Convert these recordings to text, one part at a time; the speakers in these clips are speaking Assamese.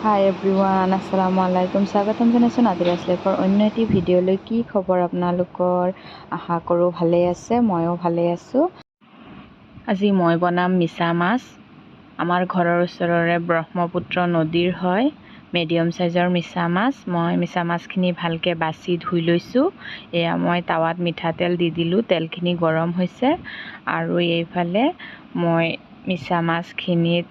হাই এভৰিৱান, আসসালামু আলাইকুম। স্বাগতম জনাইছোঁ নাদিৰাজ লাইফৰ অন্য এটি ভিডিঅ'লৈ। কি খবৰ আপোনালোকৰ? আশা কৰোঁ ভালেই আছে। ময়ো ভালেই আছোঁ। আজি মই বনাম মিছা মাছ। আমাৰ ঘৰৰ ওচৰৰে ব্ৰহ্মপুত্ৰ নদীৰ হয়, মিডিয়াম চাইজৰ মিছা মাছ। মই মিছা মাছখিনি ভালকৈ বাছি ধুই লৈছোঁ। এয়া মই টাৱাত মিঠাতেল দি দিলোঁ, তেলখিনি গৰম হৈছে আৰু এইফালে মই মিছা মাছখিনিত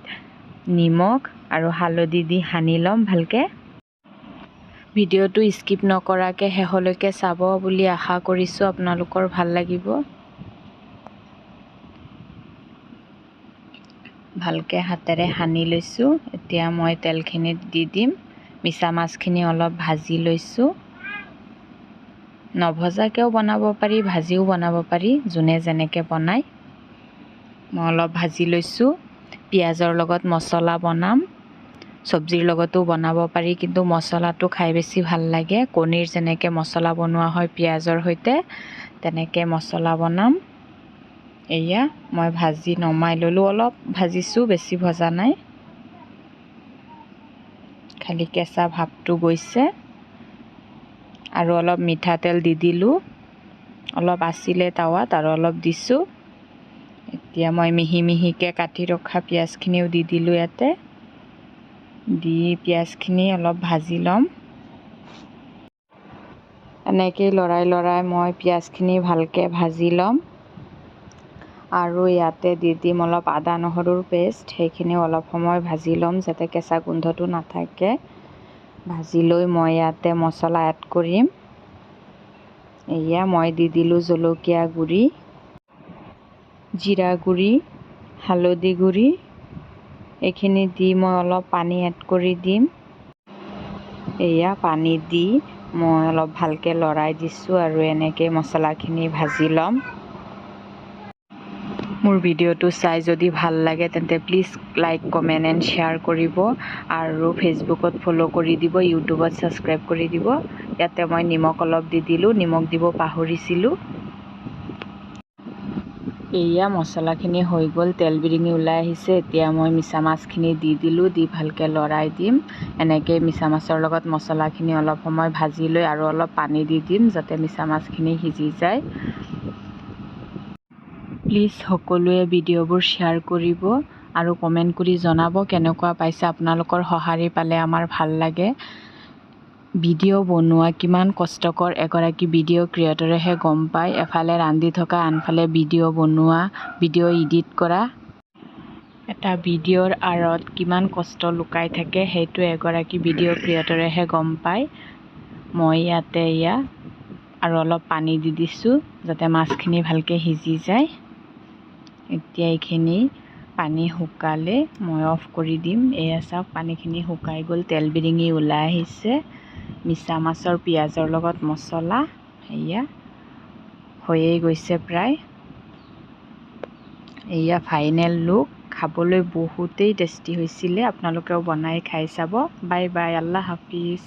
নিমখ আৰু হালধি দি সানি ল'ম ভালকৈ। ভিডিঅ'টো স্কিপ নকৰাকৈ শেষলৈকে চাব বুলি আশা কৰিছোঁ, আপোনালোকৰ ভাল লাগিব। ভালকৈ হাতেৰে সানি লৈছোঁ। এতিয়া মই তেলখিনিত দি দিম। মিছা মাছখিনি অলপ ভাজি লৈছোঁ। নভজাকৈও বনাব পাৰি, ভাজিও বনাব পাৰি, যোনে যেনেকৈ বনায়। মই অলপ ভাজি লৈছোঁ। পিঁয়াজৰ লগত মছলা বনাম, চব্জিৰ লগতো বনাব পাৰি, কিন্তু মছলাটো খাই বেছি ভাল লাগে। কণীৰ যেনেকৈ মছলা বনোৱা হয় পিঁয়াজৰ সৈতে, তেনেকৈ মছলা বনাম। এয়া মই ভাজি নমাই ল'লোঁ। অলপ ভাজিছোঁ, বেছি ভজা নাই, খালি কেঁচা ভাৱটো গৈছে। আৰু অলপ মিঠাতেল দি দিলোঁ, অলপ আছিলে টাৱাত আৰু অলপ দিছোঁ। এতিয়া মই মিহি মিহিকৈ কাটি ৰখা পিঁয়াজখিনিও দি দিলোঁ ইয়াতে। দি পিঁয়াজখিনি অলপ ভাজি ল'ম। এনেকেই লৰাই লৰাই মই পিঁয়াজখিনি ভালকৈ ভাজি ল'ম। আৰু ইয়াতে দি দিম অলপ আদা নহৰুৰ পেষ্ট, সেইখিনিও অলপ সময় ভাজি ল'ম যাতে কেঁচা গোন্ধটো নাথাকে। ভাজি লৈ মই ইয়াতে মছলা এড কৰিম। এয়া মই দি দিলোঁ জলকীয়া গুড়ি, জিৰা গুড়ি, হালধি গুড়ি। এইখিনি দি মই অলপ পানী এড কৰি দিম। এয়া পানী দি মই অলপ ভালকৈ লৰাই দিছোঁ আৰু এনেকৈ মছলাখিনি ভাজি ল'ম। মোৰ ভিডিঅ'টো চাই যদি ভাল লাগে তেন্তে please like, comment and share কৰিব আৰু ফেচবুকত ফ'ল' কৰি দিব, ইউটিউবত ছাবস্ক্ৰাইব কৰি দিব। ইয়াতে মই নিমখ অলপ দি দিলোঁ, নিমখ দিব পাহৰিছিলোঁ। এয়া মছলাখিনি হৈ গ'ল, তেল বিৰিঙি ওলাই আহিছে। এতিয়া মই মিছা মাছখিনি দি দিলোঁ, দি ভালকৈ লৰাই দিম। এনেকৈ মিছা মাছৰ লগত মছলাখিনি অলপ সময় ভাজি লৈ আৰু অলপ পানী দি দিম যাতে মিছা মাছখিনি সিজি যায়। প্লিজ সকলোৱে ভিডিঅ'বোৰ শ্বেয়াৰ কৰিব আৰু কমেণ্ট কৰি জনাব কেনেকুৱা পাইছে। আপোনালোকৰ সঁহাৰি পালে আমাৰ ভাল লাগে। ভিডিঅ' বনোৱা কিমান কষ্টকৰ এগৰাকী ভিডিঅ' ক্ৰিয়েটৰেহে গম পায়। এফালে ৰান্ধি থকা, আনফালে ভিডিঅ' বনোৱা, ভিডিঅ' এডিট কৰা, এটা ভিডিঅ'ৰ আঁৰত কিমান কষ্ট লুকাই থাকে সেইটো এগৰাকী ভিডিঅ' ক্ৰিয়েটৰেহে গম পায়। মই ইয়াতে এয়া আৰু অলপ পানী দি দিছোঁ যাতে মাছখিনি ভালকৈ সিজি যায়। এতিয়া এইখিনি পানী শুকালে মই অফ কৰি দিম। এয়া চাওক, পানীখিনি শুকাই গ'ল, তেল বিৰিঙি ওলাই আহিছে। মিছা মাছৰ পিঁয়াজৰ লগত মছলা এয়া হৈয়েই গৈছে প্ৰায়। এয়া ফাইনেল লুক। খাবলৈ বহুতেই টেষ্টি হৈছিলে, আপোনালোকেও বনাই খাই চাব। Bye bye, Allah Hafiz.